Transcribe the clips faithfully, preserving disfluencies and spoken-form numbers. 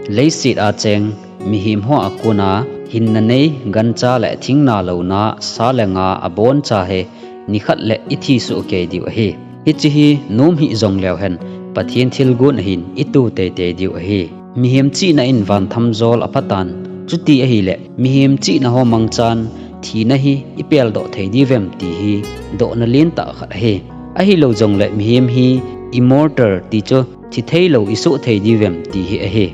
Leiset a cheng mihem ho a kona hinna nei, gancha le thingna louna sa le nga aboncha hi nikhat le ithi soh kei diu ahi. Hiche hi nom hih jongleu hen, Pathen thilgon ahin itu teitei diu ahi. Mihem chihna in vanthamjol aphatan, chuti ahile mihem chihna ho mangchan thina hi ipeldoh thei diuvem ti hi dohna lentah khat ahi. Ahilou jongle mihem hi immortal ti chu thi theilou isoh thei diuvem ti hi ahi.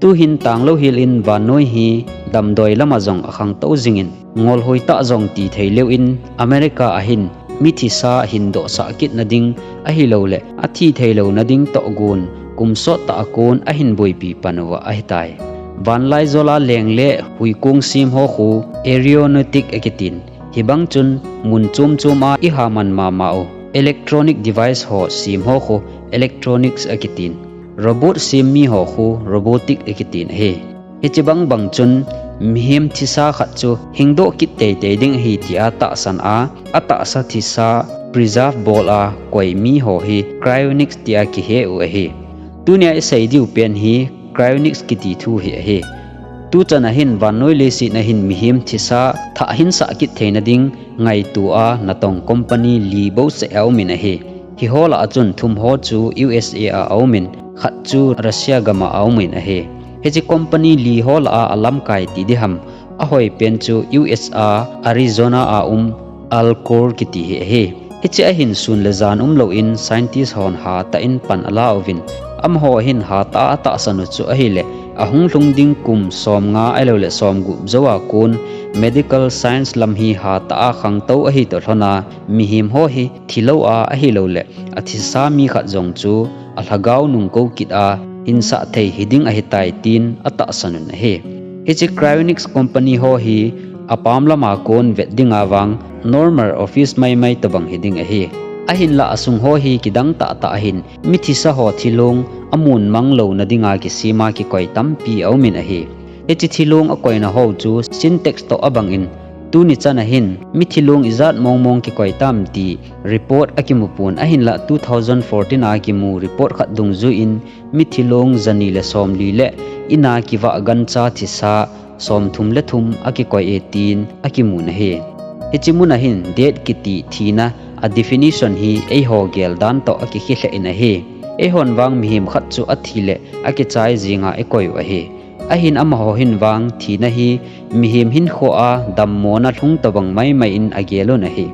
Tuhin tanglou hel in vannoi hi damdoi lama jong akhangtou jingin, ngolhoi tah jong ti thei leu in America a hin mithisa hindohsah kitna ding ahiloule athi theilouna ding tohgon kum sottah a kon ahin boipi pan uva ahitai. Vanlaijol a leng le huikong sem ho khu aeronautic akitin, hibang chun mun chom chom a ihaman mama u electronic device ho sem ho khu electronics akitin, robot sem mi ho khu robotic akitin ahi. Hiche bangbang chun mihem thisa khat chu hingdoh kit teitei ding ahi tia tahsan a, atahsa thisa preserve bol a koi mi ho hi cryonics tia kihe u ahi. Tunia isei diu pen hi cryonics kiti thu hi ahi. Tuchan a hin vannoi leiset a hin mihem thisa thah hinsah kit theina ding ngaito a natong company li bouseh aumin ahi. Hiho lah a chun thum ho chu U S A a aumin, khat chu Russia gam a aumin ahi. Hiche company li ho lah a alamkai ti diham, ahoi pen chu U S A Arizona a um Alcor kiti hi ahi. Hiche a hin sun le jan umlou in scientist hon hatah in pan ala uvin, amaho hin hatah a atahsan u chu ahile, ahung lhung ding kum somnga ahiloule somgup jou a kon medical science lam hi hatah a khangtou ahi toh lhon a, mihem ho hi thilou a ahiloule athisa mi khat jong chu alhagao nungkou kit a hinsah thei hiding ahitai tin atahsan un ahi. Hiche cryonics company ho hi apam lama kon vet dinga vang normal office maimai tobang hiding ahi. Ahinlah asung ho hi kidang tahtah ahin, mithisa ho thilong amun mang louna dinga kisema kikoi tampi aumin ahi. Hiche thilong akoina ho chu Sintex toh abangin, tuni chan a hin mithilong ijat mongmong kikoi tam ti report akimupon, ahinlah two thousand fourteen a kimu report khat dungjuiyin mithilong jani le somli le ina kivah gancha thisa somthum le thum akikoi e tin akimun ahi. Hiche mun a hin death kiti thina a definition hi eiho gel dan toh akikhe lheh in ahi. Eihon vang mihem khat chu athi le akichai jinga ikoi u ahi. Ahin amaho hin vang thina hi mihem hinkho a dammona lhung tobang maimai in agel un ahi.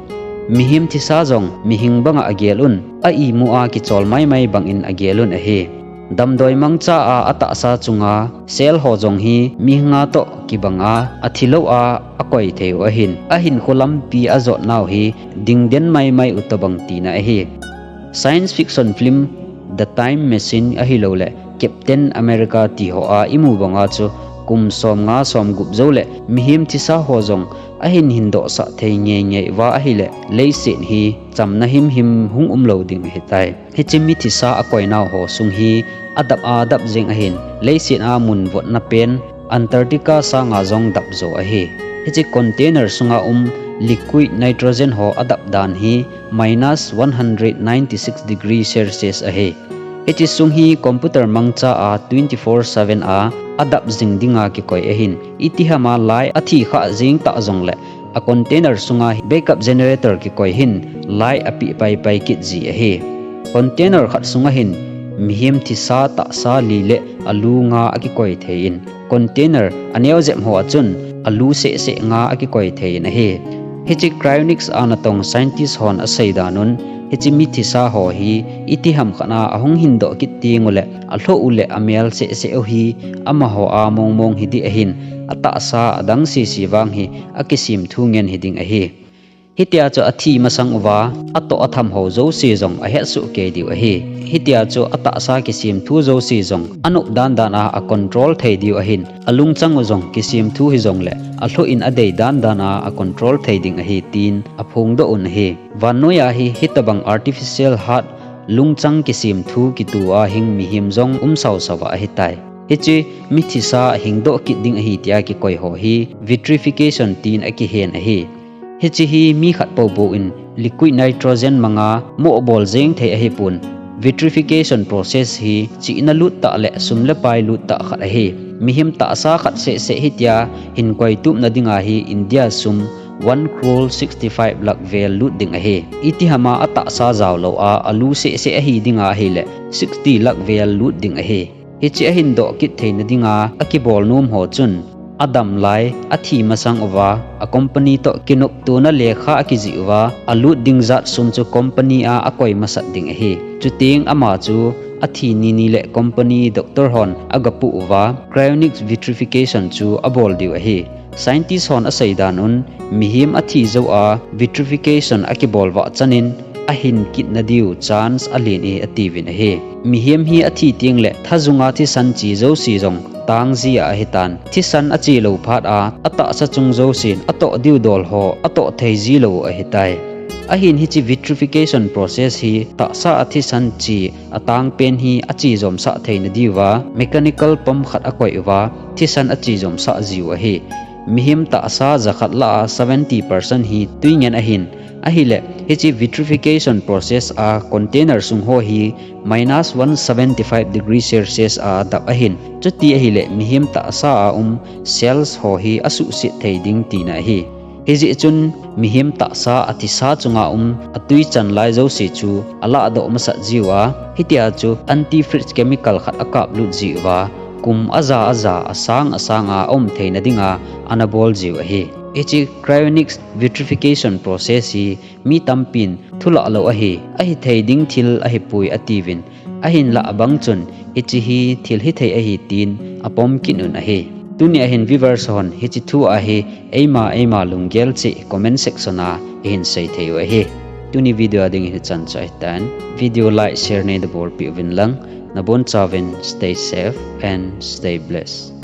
Mihem thisa jong mihing banga agel un, a imu a kichol maimai bangin agel un ahi. Damdoi mangcha a atahsa chunga cell ho jong hi mihinga toh kibanga athilou a akoi thei u ahin, ahinkho lampi ajotnau hi dingden maimai u tobang tina ahi. Science fiction film The Time Machine ahiloule Captain America ti ho a imu banga chu kum somnga somgup joule mihem thisa ho jong ahin hindohsah thei ngeingei uva ahile, leiset hi chamna himhim hung umlou ding ahitai. Hiche mithisa akoinau ho sung hi adap a adap jeng ahin, leiset a mun votna pen Antarctica sanga jong dap jo ahi. Hiche container sunga um liquid nitrogen ho adap dan hi minus one hundred ninety-six degree Celsius ahi. Hiche sung hi computer mangcha a twenty-four seven a adap jing dinga kikoi ahin, itihama light athi khah jeng tah jongle a container sunga backup generator kikoi hin light apeh paipai kit ji ahi. Container khat sunga hin mihem thisa tahsa li le alu nga akikoi thei in, container aneo jep ho a chun alu sehseh nga akikoi thei in ahi. Hiche cryonics a natong scientist hon asei dan un, hiche mithisa ho hi itiham khat a ahung hindoh kit tengule alhoh u le amel sehseh u hi amaho a mongmong hiding ahin, atahsa adang sese vang hi akisemthu ngen hiding ahi. Hitia chu athi masang uva atoh atham ho jouse jong ahetsoh kei diu ahi. Hitia chu atahsa kisemthu jouse jong anop dandan a acontrol thei diu ahin, alungchang u jong kisemthu hijongle alhoh in adei dandan a acontrol thei ding ahi tin aphongdoh un ahi. Vannoiya hi hitobang artificial heart, lungchang kisemthu kitu a hing mihem jong um sausauva ahitai. Hiche mithisa hingdoh kit ding ahi tia kikoi ho hi vitrification tin akihen ahi. Hiche hi mi khat poupou in liquid nitrogen manga mohbol jeng thei ahipon, Vitrification process hi chihna lut tah le sum le pai lut tah khat ahi. Mihem tahsa khat seh seh hitia hin koi tupna dinga hi India sum one crore sixty five lakh vel lut ding ahi. Itihama atahsa jao lou a alu seh seh ahi dinga ahile sixty lakh vel lut ding ahi. Hichi ahin doh kit theina dinga akibol nom ho chun, adam lai athi masang uva, a company toh kinoptona lekha akijih uva, alut ding jat sum chu company a akoi masat ding ahi. Chuteng ama chu athi ni ni le company doctor hon agapuh uva, cryonic vitrification chu abol diu ahi. Scientist hon asei dan un, mihem athi jou a vitrification akibol vah chanin ahin kitna diu chance alen e atiuvin ahi. Mihem hi athi teng le thajunga thisan chi jouse jong tang ji a ahitan. Thisan achi lou phat a, atahsa chung jousen atoh diu dol ho atoh thei ji lou ahitai. Ahin hichi vitrification process hi tahsa a thisan chi atang pen hi achi jomsah theina diuva mechanical pump khat akoi uva thisan achi jomsah jiu ahi. Mihem tahsa jakhat lah a seventy percent hi tui ngen ahin. Ahile, hichi vitrification process a container sung ho hi minus one seventy five degree Celsius a dap ahin. Chuti ahile, mihem tahsa a um cells ho hi asuhset thei ding tina ahi. Hijeh chun, mihem tahsa athisa chunga um atui chan lai jouse chu alahdoh masat jiuva, hitia chu antifreeze chemical khat akaplut jiuva, kum aja aja asang asanga aum theina dinga anabol jiu ahi. Hichi cryonic vitrification process hi mi tampin thulah lou ahi, ahithei ding thil ahipoi atiuvin, ahinlah abang chun hichi hi thil hithei ahi tin apom kit un ahi. Tuni ahin viewers hon hichi thu ahi eima eima lunggel cheh comment section a ihin sei thei u ahi. Tuni video a dingin hichan chu ahitan. Video like, share neina bolpeh uvin lang, nabonchauvin stay safe and stay blessed.